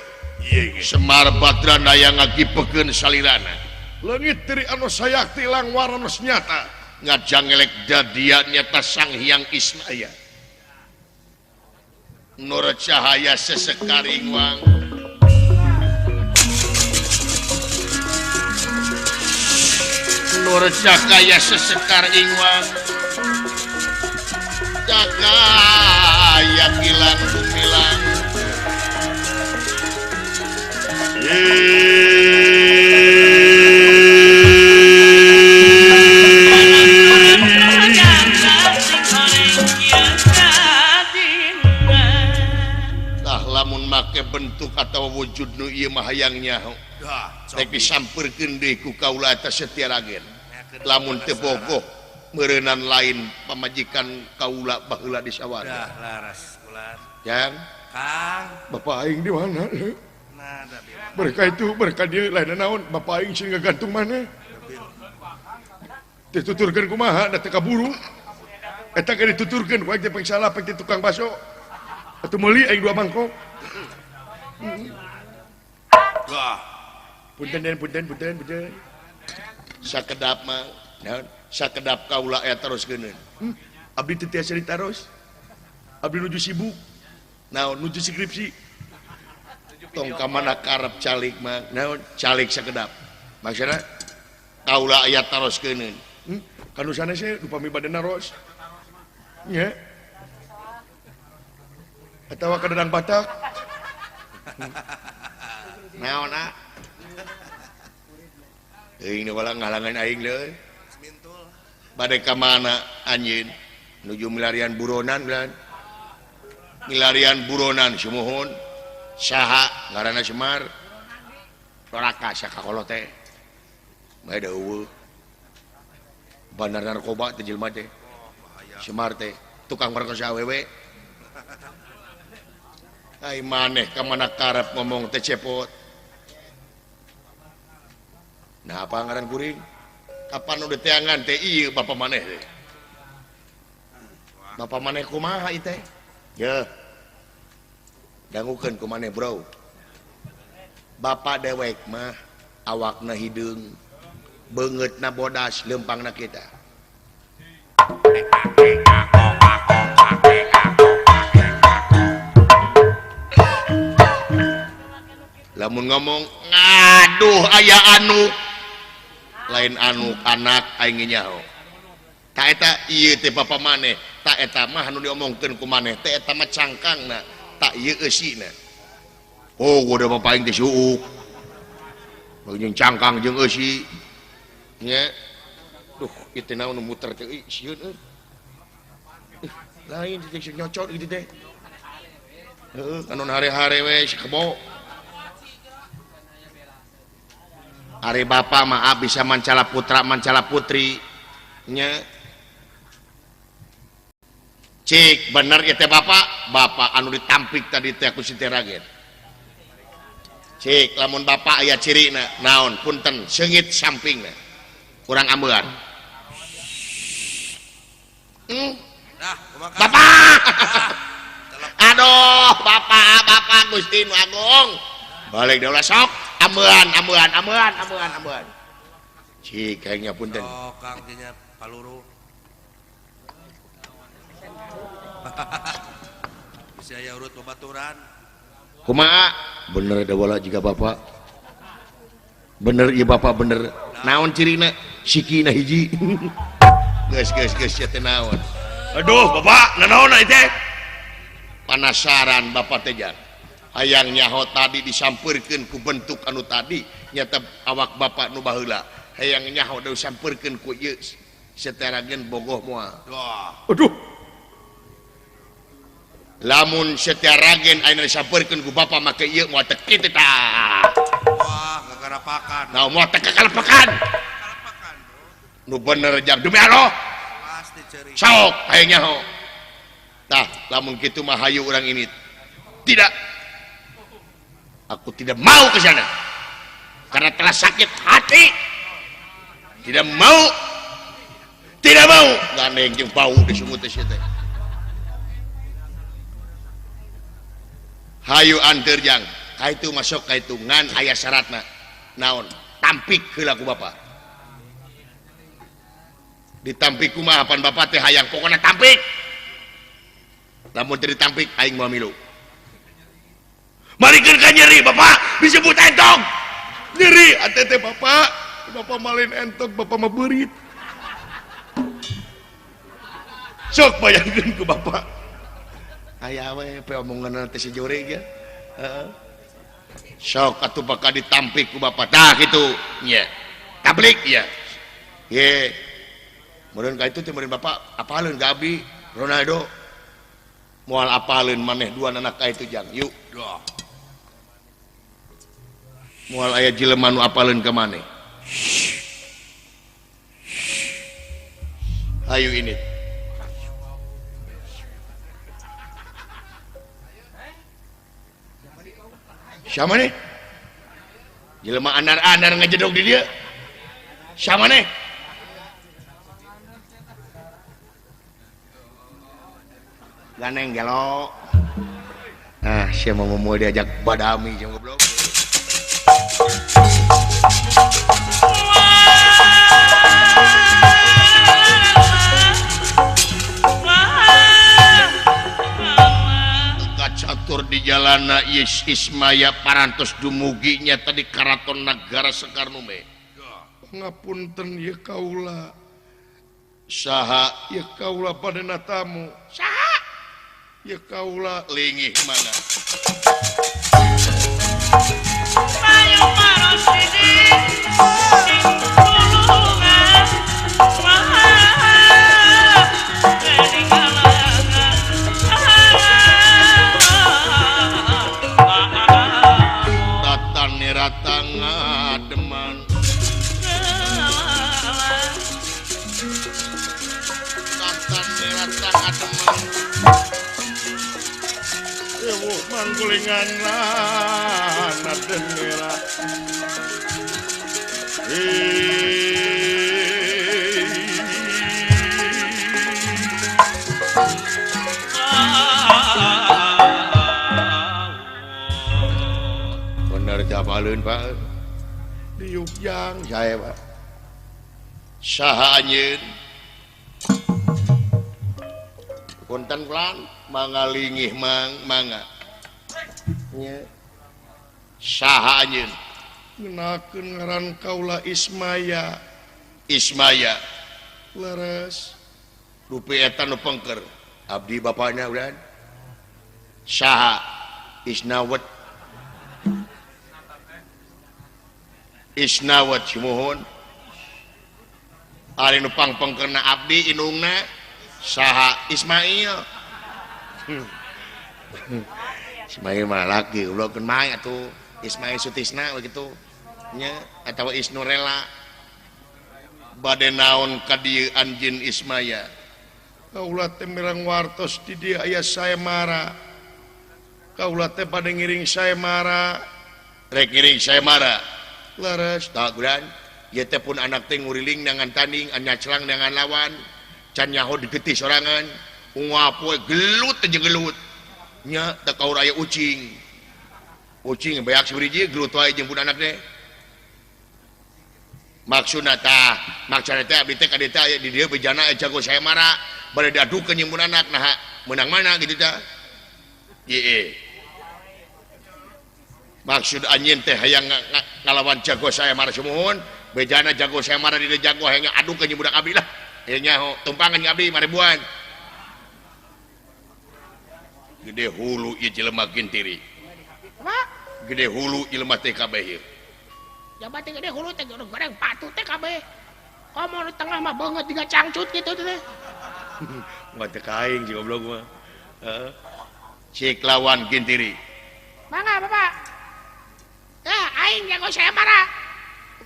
Semar Badranaya ngagibekeun salirana leungit diri anu sayakti langwar anu nyata ngajangelek dadia nyata Sang Hyang Ismaya nur cahaya sesekar ingwang nur cahaya sesekar ingwang cahaya kilang gumilang lamun make bentuk atau wujud nu ieu mah hayang nyaho rek disampeurkeun deui ku kaula eta Setia Ragen lamun teu bogoh meureunnan lain pamajikan kaula baheula di sawarga. Dah laras ulan Jang Kang bapak aing di mana? Nah da mereka itu mereka dia lain naon bapak aing sing ngagantung mana? Dituturkeun kumaha da teu kaburu eta ge dituturkeun ku aing teh pang salah pang tukang baso atuh meuli aing dua mangkok. Wah. Punten punten punten punten. Sakedap mah naon? Sakedap kaula aya teroskeun. Abdi teu tiasa ditaros. Abdi nuju sibuk. Naon nuju skripsi. Tong ka mana karep calik mah naon? Calik sakedap. Maksudna kaula aya taroskeun. Kanu sanes upami bade naros. Nya. Atawa ka Batak. Naon ah? Euing nu balang ngalangan aing deui. Bade ka mana anjeun? Nuju milarian buronan bulan. Milarian buronan sumuhun. Saha ngaranna Semar? Raka sakakolot teh. Bae da eueuh. Bandar narkoba teh jelema teh. Semar teh tukang merkosa awewe. Ai maneh ka mana karep ngomong teh cepot. Nah apa ngaran kuring? Kapan udah teangan teh ieu bapa maneh teh. Bapa maneh kumaha ieu teh? Yeuh. Dangukeun ku maneh bro. Bapa dewek mah awakna hideung, beungeutna bodas, leumpangna kita. Lamun ngomong ngaduh aya anu lain anu anak aing nyaho ta eta ieu teh bapa maneh ta eta mah anu diomongkeun ku maneh teh eta mah cangkangna ta ieu eusina. Oh gua da bapa aing teh suuk jeung cangkang jeung eusi nya. Duh ieu teh naon nu muter teh euy sieun euy. Lain teh sing nyocot kitu teh. Heueuh anu hare-hare we si kebo. Ari bapa mah bisa mancala putra mancala putri nya. Cik bener ieu teh bapa, bapa anu ditampik tadi teh ku Siti Ragen. Cik lamun bapa aya cirina naon punten seungit sampingna. Kurang ambean. Bapak. Aduh, bapak, bapak Gusti Nu Agung. Balik daulah sok, Amean amean amean amean amean. Cik kayaknya punten. Oh, Kang nya paluru. Bisa aya urut babaturan. Kumaha? Bener da wala jiga bapak. Bener ieu bapak bener. Naon cirina? Sikina hiji. Geus geus geus sia teh naon. Aduh, bapak, nanaon teh? Panasaran bapak teh jan. Hayang nyaho tadi disampeurkeun ku bentuk anu tadi nyata awak bapak nu baheula. Hayang nyaho disampeurkeun ku ieu seteragen bogoh moal. Aduh. Lamun seteragen ayeuna disampeurkeun ku bapak make ieu moal teh kitu tah. Wah, kagarapakan. Nah, moal teh kakalapakan. Nu bener jam demi Allah. Pasti ceri. Sok hayang nyaho. Tah, lamun kitu mah hayu urang ini. Tidak. Aku tidak mau ke sana. Karena telah sakit hati. Tidak mau. Tidak mau. Gandeng jeung bau di sungut teh teh. Hayu anteur jang. Ka itu masuk ka itu ngan aya syaratna. Naon? Tampik heula ku bapak. Ditampik kumaha pan bapak teh hayang pokona tampik. Lamun teu ditampik aing moal milu. Marikeun ka nyeri bapak disebut entog. Nyeri ate teh bapak. Bapak malin entog, bapak mah beurit. Sok bayangkeun ku bapak. Aya we pe omongan teh si jore ge. Heeh. Sok atuh bakal ditampik ku bapak. Tah kitu nya. Tablik ya. Ye. Meureun ka itu teh meureun bapak apaleun ka abdi Ronaldo. Moal apaleun maneh dua anak ka itu jang. Yuk. Moal aya jelema nu apaleun ka maneh. Hayu ini. Siapa nih? Jelema anar-anar ngejedog di dia. Siapa nih? Ganeng gelo. Ah, siapa mau diajak badami jeung goblok. Catur di jalana Yes Ismaya parantos dumuginya tadi karaton Nagara Sekarnume. Ngapunten ye kaula. Saha ye kaula padena tamu. Saha ye kaula lingih mana? Payu paros sidi sing tulungan wah ketinggalan. Rata ngademan rata rata ngademan ewuh manggulingan lana denera Apaleun Pak diuk jang saya Pak saha anjeun konten pelan mangalingih mang mangga nya saha anjeun ngenakeun ngaran kaula Ismaya Ismaya leres rupi eta nu pengker abdi bapana udah saha Isnawet Isnawat sumuhun ari nu pangpengkerna abdi indungna saha Ismail. Ismail mah laki goblok mah atuh Ismail Sutisna begitu nya atawa Isnurela bade naon ka dieu anjeun Ismaya kaula teh mirang wartos di dieu aya Saemara kaula teh bade ngiring Saemara rek ngiring Saemara leres tak guran ieu teh pun anak teh nguriling nangan tanding anyaclang nangan lawan can nyaho digetih sorangan ungapoe gelut aja gelut nya teh kaur aya ucing Ucing beak sahiji gelut wae jeung pun anak teh. Maksudna tah, maksudna teh abdi teh ka dieu teh di dieu bejana jago saya marah, bade diadukeun jeung pun anak nah menang mana gitu tah. Ieu. Maksud anjeun teh hayang ngalawan jago saya marah sumuhun, bejana jago saya marah di dieu jago hayang adukeun jeung budak abdi lah. Hayang nyaho tumpangan jeung abdi maribuan. Gede hulu ieu jelema gintiri. Gede hulu jelema teh kabeh ieu. Jabat teh gede hulu teh goreng patu teh kabeh. Komo nu tengah mah beungeut jiga cangcut kitu teh. Mah teh ka aing si goblok mah. Heeh. Cik lawan gintiri. Mangga Bapak. Tah aing jago saya marah.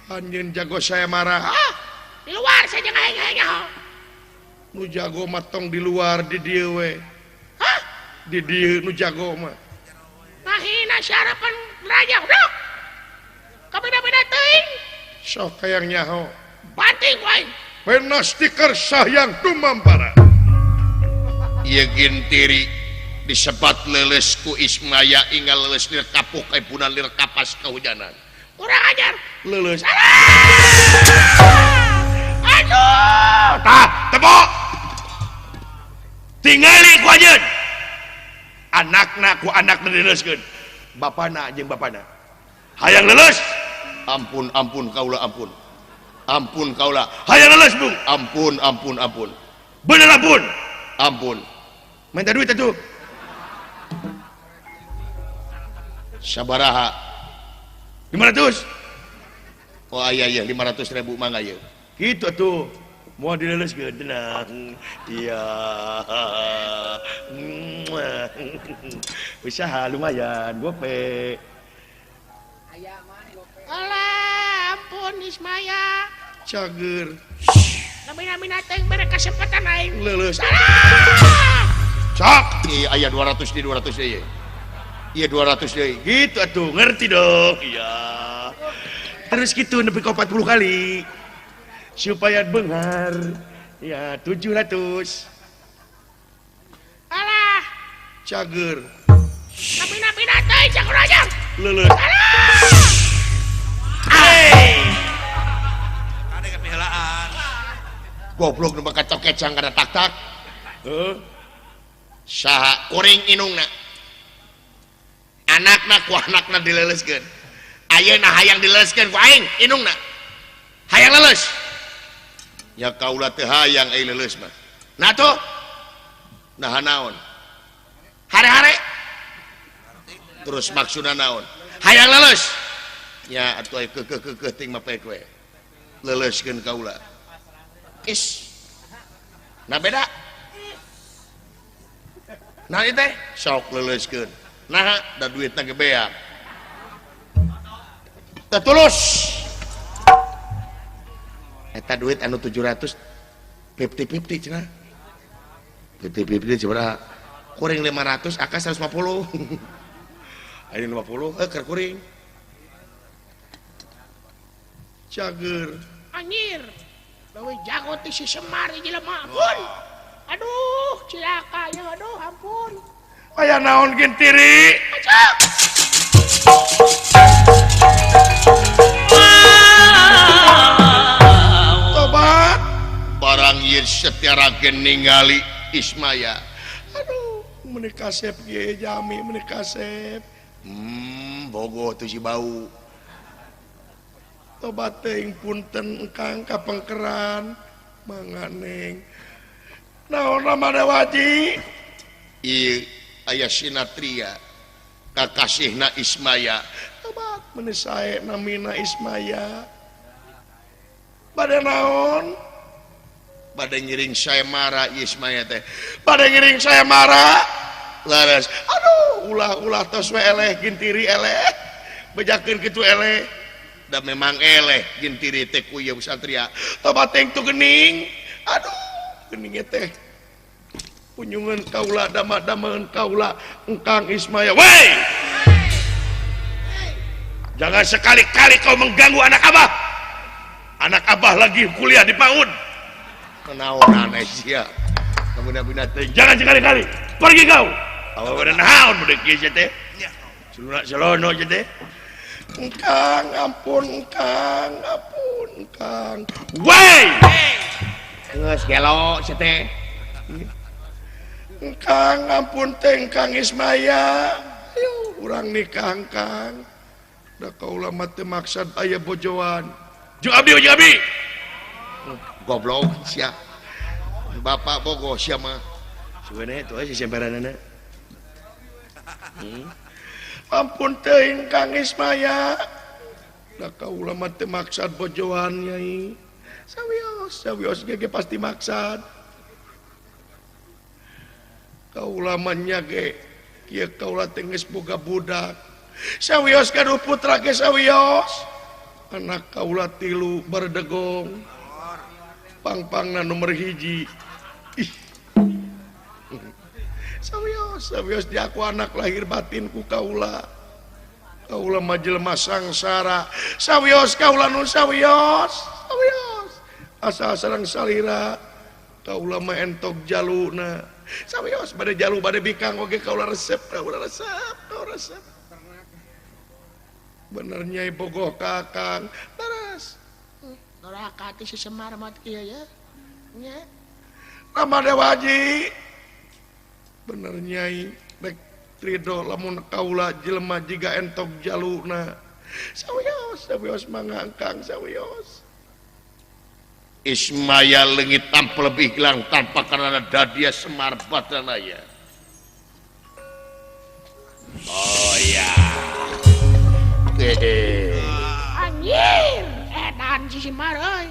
Anjeun jago saya marah. Hah? Di luar saya jeung aing aing nyaho. Nu jago mah tong di luar di dieu we. Hah? Di dieu nu jago mah. Ngahina syarapan raja goblok. Kabeda-beda teuing. Sok hayang nyaho. Banting wae. Pena stiker sahyang tumampara. Ieu gintiri disebat leuleus ku Ismaya inggal leuleus lir kapuk epunan lir kapas kahujanan. Kurang ajar. Leuleus. Aduh. Tah, tebo. Tingali ku anjeun. Anakna ku anakna dileuskeun. Bapana jeung bapana. Hayang leuleus. Ampun ampun kaula ampun. Ampun kaula. Hayang leuleus bung. Ampun ampun ampun. Bener ampun. Ampun. Minta duit atuh. Sabaraha? 500. Oh aya ieu 500.000 mangga ieu. Kitu atuh. Moal dileuleuskeun tenang. Iya. Usaha lumayan gope. Alah, ampun Ismaya. Cager. Nami-nami teh bere kasempatan aing. Leuleus. Alah! Cak, ieu aya 200 di 200 deui. Ieu 200 deui. Gitu atuh, ngerti dong. Iya. Terus gitu nepi ka 40 kali. Supaya bengar. Ya, 700. Alah, Cager. Nami-nami teh jago aja. Leuleus. Alah! Hey! Kade kepihelaan. Goblok nu bakal cokecang kana tak-tak. Heeh. Saha kuring inungna. Anakna ku anakna dileuleuskeun. Ayeuna hayang dileuleuskeun ku aing inungna. Hayang leuleus. Ya kaula teu hayang euy leuleus mah. Nah tuh. Nah naon? Hare-hare. Terus maksudna naon? Hayang leuleus. Ya atuh aya keukeuh-keukeuh ting mah poek we. Leuleuskeun kaula. Is. Nah beda. Nah ieu teh sok leuleuskeun. Nah da duitna ge beak. Teu tulus. Eta duit anu 700 50-50 cenah. 50-50 sabaraha? Kuring 500 aka 150. Aya 50 keur kuring. Cager. Anjir. Leuwih jago ti si Semar jelema ampun. Aduh, cilaka ya aduh ampun. Aya naon gintiri? Acak. Tobat. Barang ieu setiara ningali Ismaya. Aduh, meuni kasep ge jami meuni kasep. Bogoh teu si bau. Tobat teuing punten engkang kapengkeran mangga neng. Naon ramana waji? Ieu aya Sinatria kakasihna Ismaya. Tobat meuni sae namina Ismaya. Bade naon? Bade ngiring saya marah Ismaya teh. Bade ngiring saya marah. Laras. Aduh, ulah-ulah tos we eleh gintiri eleh. Bejakeun kitu eleh. Da memang eleh gintiri teh ku ieu satria. Tobat teh tu geuning. Aduh, geuning teh. Punyungan kaula dama-daman kaula engkang Ismaya. Woi! Jangan sekali-kali kau mengganggu anak abah. Anak abah lagi kuliah di PAUD. Kenaonan sia. Kamu teh. Jangan sekali-kali. Pergi kau. Awa naon budak ieu teh. Suluna solono teh. Kang ampun Kang, ampun Kang. Wey! Geus gelo sia teh. Kang ampun teh Kang Ismaya. Ayo urang nikah Kang. Da kaula mah teu maksad aya bojoan. Jeung abdi jeung abdi. Goblok sia. Bapak bogo sia mah. Sugeuna tuh si semperanana. Ampun teuing Kang Ismaya. Da kaula mah teu maksad bojoan nyai. Sawios, sawios ge pasti maksad. Kaula mah nya ge kieu kaula teh geus boga budak. Sawios gaduh putra ge sawios. Anak kaula tilu berdegong. Pangpangna nomor 1. Ih. Sawios, sawios di aku anak lahir batin ku kaula. Kaula mah jelema sangsara. Sawios kaula nu sawios. Sawios. Asa sareng salira. Kaula mah entok jaluna. Sawios bade jalu bade bikang oge kaula resep, kaula resep, kaula resep. Bener nyai bogoh ka Akang. Taras. Doraka teh si Semar mah kieu ya. Nya. Rama Dewaji. Bener nyai rek ridho lamun kaula jelema jiga entok jaluna. Sawios, sawios mangga Kang sawios. Ismaya leungit tanpa lebih gelang tanpa karena dadia Semar Badranaya. Oh ya. Anjir, edan si Semar euy.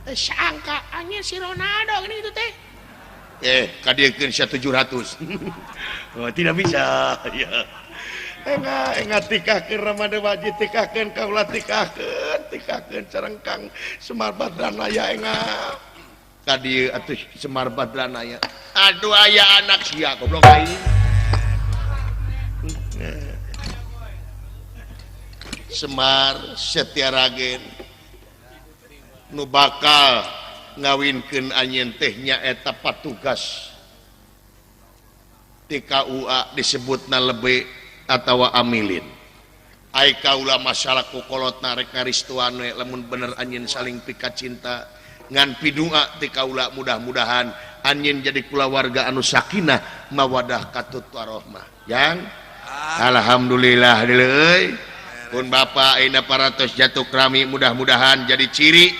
Teu sangka anjir si Ronaldo gini itu teh. Kadieukeun sia 700. Oh, tidak bisa. Ya. Enggak, enggak tikahkeun Rama Dewaji tikahkeun kaula tikahkeun, tikahkeun sareng Kang Semar Badranaya enggak. Ka dieu atuh Semar Badranaya. Aduh aya anak sia goblok aing. Semar Setiaragen nu bakal ngawinkeun anjeun teh nyaeta patugas TKUA disebutna lebe atawa amilin. Ai kaula masalah ku kolotna rek ngaristuan we lamun bener anjeun saling pika cinta ngan pidua ti kaula mudah-mudahan anjeun jadi kulawarga anu sakinah mawadah katut warohmah. Yang alhamdulillah deuleu euy. Pun Bapak ayeuna paratos jatuh krami mudah-mudahan jadi ciri